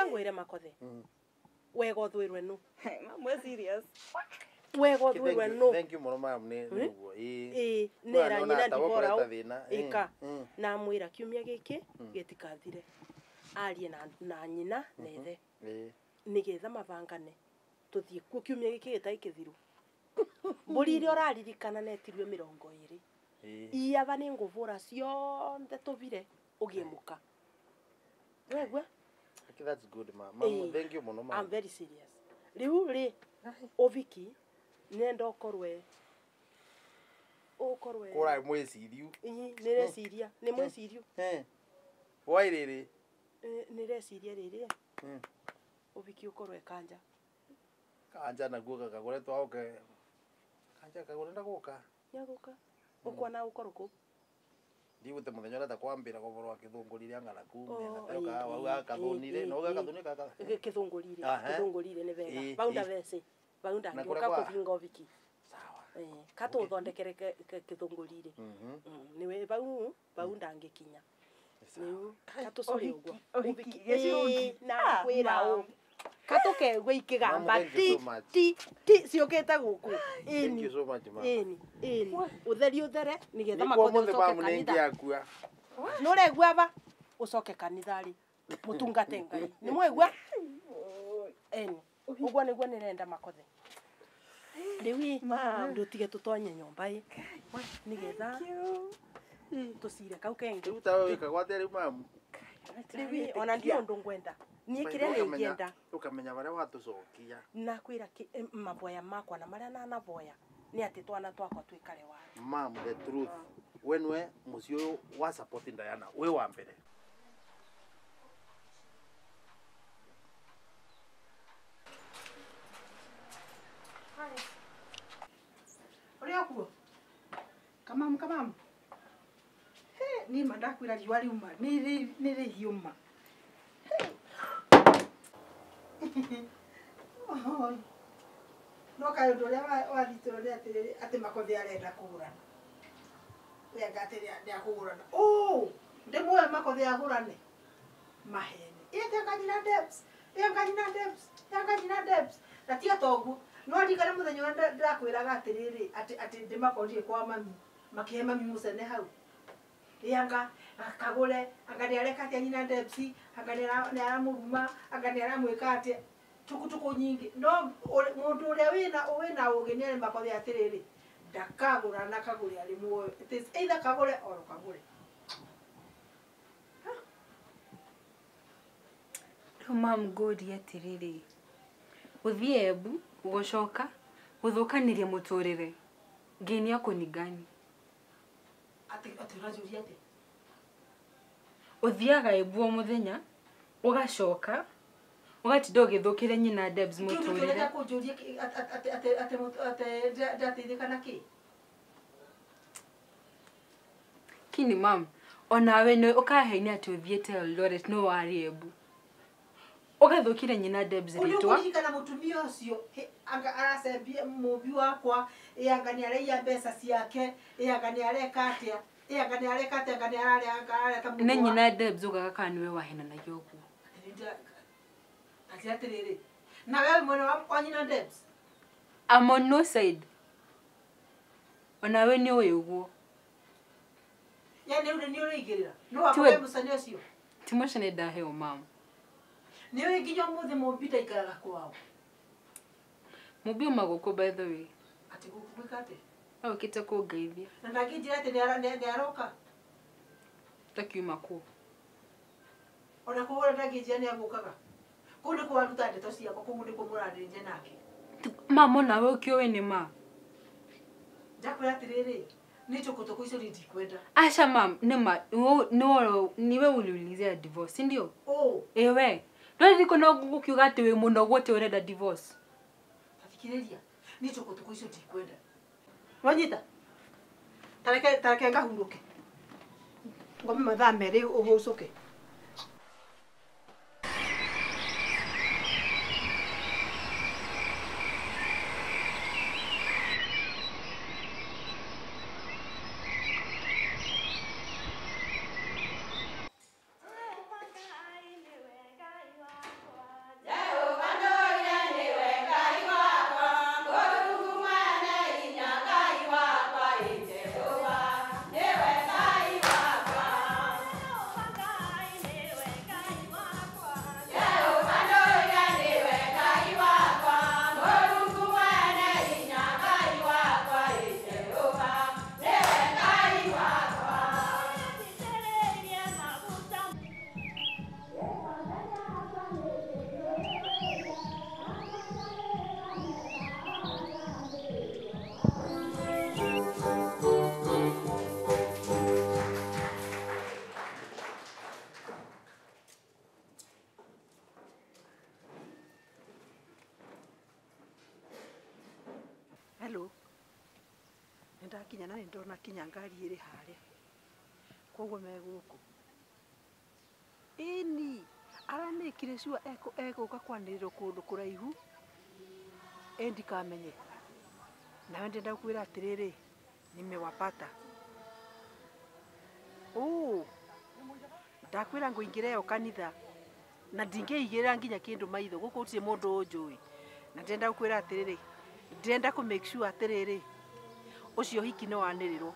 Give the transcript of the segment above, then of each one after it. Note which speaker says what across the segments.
Speaker 1: Reke ngwire makothe. Wega uthwirwe nu.
Speaker 2: Mamwe serious.
Speaker 1: Wega uthwirwe nu.
Speaker 3: Thank you muno mam ni uguo.
Speaker 1: Ii nera nyina ndibora ika na mwira kiumia giki gitikathire. Arie na nyina na ithe. Nigetha mabangane. Tuthie kuo kiumia giki gitai kithiru. Mburi iria ũraririkana netirwe 20. Iaba nĩ ngũbũra cionthe tũbire ũgie mũka. Wegua?
Speaker 3: Okay, that's good, ma. Mama, thank you muno, ma.
Speaker 1: I'm very serious. Riu ri ũviki nenda ũkorwe
Speaker 3: kũra mwĩciriu.
Speaker 1: Ii nĩreciria, nĩ mwĩciriu.
Speaker 3: Why rĩrĩ?
Speaker 1: Nĩreciria rĩrĩ. Ũviki ũkorwe kanja.
Speaker 3: Kanja naguo gakagoretwo oke. Kanja kagore ndaguka.
Speaker 1: Nyaguka. Ukwana ukorwo ku?
Speaker 3: Ndigute muthenya urenda kwambira goborwa kithungurire ngana ku na wauga kathunire no uga kathunire kaka
Speaker 1: kithungurire kithungurire ni wega baunda vese baunda ngiuka kuvinga oviki
Speaker 3: sawa
Speaker 1: katuthondekere kithungurire niwe bau baunda ngikinya niu katucore uguo oviki na kwira u katukegwe ikigamba ti ti ti ciukite guku.
Speaker 3: Thank you so much ma.
Speaker 1: Ini ini utheri uthere nigetha makothe ucoke kanitha. Nuregua ba ucoke kanitha ri mutungate Ngai ni mwegua eni uguo niguo nirenda makothe riu ndutige tutonye nyomba i nigetha tucire kau kengi
Speaker 3: riu tawe wikagwo atia riu mamu
Speaker 1: riu ona ndio undu ngwenda ni kiria ningienda
Speaker 3: ukamenya baria watucokia
Speaker 1: na kwira maboya makwa na maria na naboya ni ati twana twakwa twikare wa
Speaker 3: mam the truth wenwe mucio uyu wa support Diana we wa mbere.
Speaker 4: Uria kuo kamamu kamamu he ni mandakwira riua riuma ni rihiuma. No kaä å ndå å rä a wathitå nä atä makothe arenda kå gå rana anga atä nä akå gå rana ndä muoe makothe agå rane mahene ĩanga debs ĩanga nyina debs ĩanga nyina debs na tiga toguo no ndirikane mũthenya ũrĩa ndĩrakwĩraga atĩrĩrĩ atĩ ndĩmakorire kwa mami makĩhe mami mũcene hau ĩanga kagũre anga nĩ areka atĩa nyina debs anga nĩ aramũruma anga nĩ aramwĩka atĩa tukutuku nyingi no mundu uria wina ugi ni makothe atiriri ndakagura na kagure ari muoyo. It is either kagure or kagure.
Speaker 5: Riu mam ngũrie atiriri guthie Embu gucoka guthukanirie muturire ngini yako ni gani?
Speaker 4: Ati urajuria ati
Speaker 5: uthiaga Embu o muthenya ugacoka ugatinda ũgĩthũkĩre nyina Debs mũtũrĩre.
Speaker 4: Kĩũndũ kũnjũria atĩ ndateithĩka na kĩ?
Speaker 5: Kini mam, onawe nĩ ũkaheini atĩ ũthiĩte Eldoret no warĩ Embu. Ũgathũkĩre nyina Debs rĩtwa.
Speaker 4: Ũrĩkũririkana mũtumia ũcio anga aracembia mũmbi wakwa anga nĩ araiya mbeca ciake anga nĩ areka atĩa anga nĩ areka atĩa anga nĩ ararĩa anga ararĩa ta mũndũ.
Speaker 5: Nĩ nyina Debs ugaga kana nĩwe wahenanagia ũguo.
Speaker 4: Atĩrĩrĩ na wewe mwena wa nyina Debs.
Speaker 5: I'm on no side. Onawe nĩ ũĩ ũguo.
Speaker 4: Yani rĩu nĩ ũrĩigĩrĩra no wakwa mũcene ũcio.
Speaker 5: Ti mũcene ndaheo mama.
Speaker 4: Nĩ ũĩ nginya ũmũthĩ mũmbi ndaikaraga kwao.
Speaker 5: Mũmbi uma gũkũ by the way.
Speaker 4: Atĩ gũkũ gwĩka atĩa?
Speaker 5: Okĩte kũngeithia.
Speaker 4: Na ndangĩnjĩra atĩ nĩ aroka.
Speaker 5: Takiuma kũ?
Speaker 4: Ona kũhũra ndangĩnjĩra nĩ agũkaga. Kũu nĩkuo waruta ndeto ciakwa kũu nĩkuo mũrarĩrĩria nake.
Speaker 5: Mama onawe ũkĩũĩ nĩ ma.
Speaker 4: Ndakwĩra atĩrĩrĩ nĩ tũkũtũkũ icio niĩ ndikwenda.
Speaker 5: Aca mam, nĩ ma niwe uliulizia divorce, si ndio? Ewe. Ndũrĩ no gũkiuga atĩ wĩ mũnogu atĩ ũrenda divorce.
Speaker 4: Tathikĩrĩria nĩ tũkũtũkũ icio ndikwenda. Wanyita? Tareke ngahurũke. Ngome mathaa merĩ ũhũcũke. Makinya na nĩ ndona kinya ngari ĩrĩ harĩa. Koguo me gũkũ. Ĩni, aramĩkire sure egũka kwanĩrĩrwo kũndũ kũraihu ĩ ndikamenye. Nawe ndĩrenda gũkwĩra atĩrĩrĩ, nimewapata. Ũ, ndakwĩra ngũingĩra ĩyo kanitha na ndingĩigĩrĩra nginya kĩndũ maitho gũkũ gũtirĩ mũndũ ũnjũĩ. Na ndĩrenda gũkwĩra atĩrĩrĩ, ndĩrenda kũ make sure atĩrĩrĩ, ũcio hiki nĩ wanĩrĩrwo.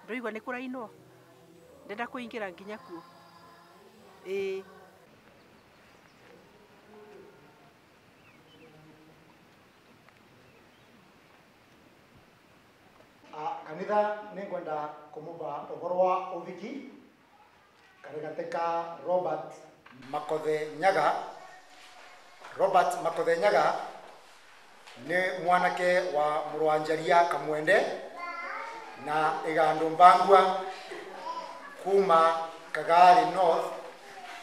Speaker 4: Ndũraigua nĩ kũrainwo? Ndĩrenda kũingĩra nginya kuo. Ĩĩ.
Speaker 2: Kanitha nĩngwenda kũmũba ũhoro wa ũhiki karĩgatĩ ka Robert Makothe Nyaga. Robert Makothe Nyaga nĩ mwanake wa Mũrwanjaria Kamwende na Ĩgandũ Mbangua kuma Kagari North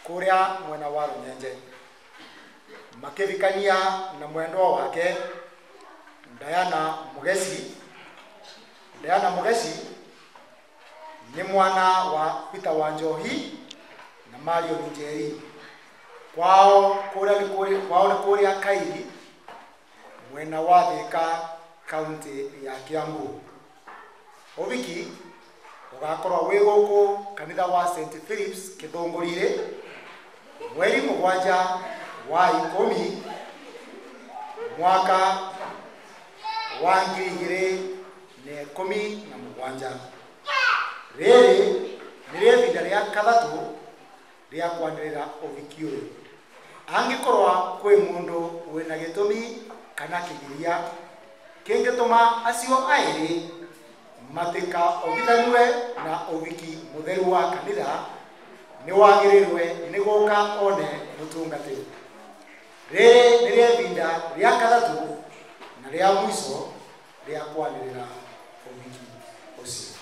Speaker 2: kũrĩa mwena wa Rũnyenje. Makĩhikania na mwendwa wake Diana Mugeci. Diana Mugeci nĩ mwana wa Peter Wanjohi na Mario Njeri. Kwao kũrĩa nĩ kwao nĩ kũrĩa Kairi mwena wa Thika kaunti ya Kiambu. Ũhiki ũgakorwo wĩ gũkũ kanitha wa St Philips Kĩthũngũri-rĩ mweri 7 wa 10 mwaka wa 2017. Rĩrĩ nĩrĩo ihinda rĩa kathatũ rĩa kwanĩrĩra ũhiki ũyũ. Angĩkorwo kwĩ mũndũ wĩna gĩtũmi kana kĩgiria kĩngĩtũma acio aĩrĩ matikaũgithanue na ũhiki mũtheru wa kanitha, nĩ wagĩrĩirwe nĩ gũka one mũtungatĩri. Rĩrĩ nĩrĩo ihinda rĩa kathatũ na rĩa mũico rĩa kwanĩrĩra ũhiki ũcio.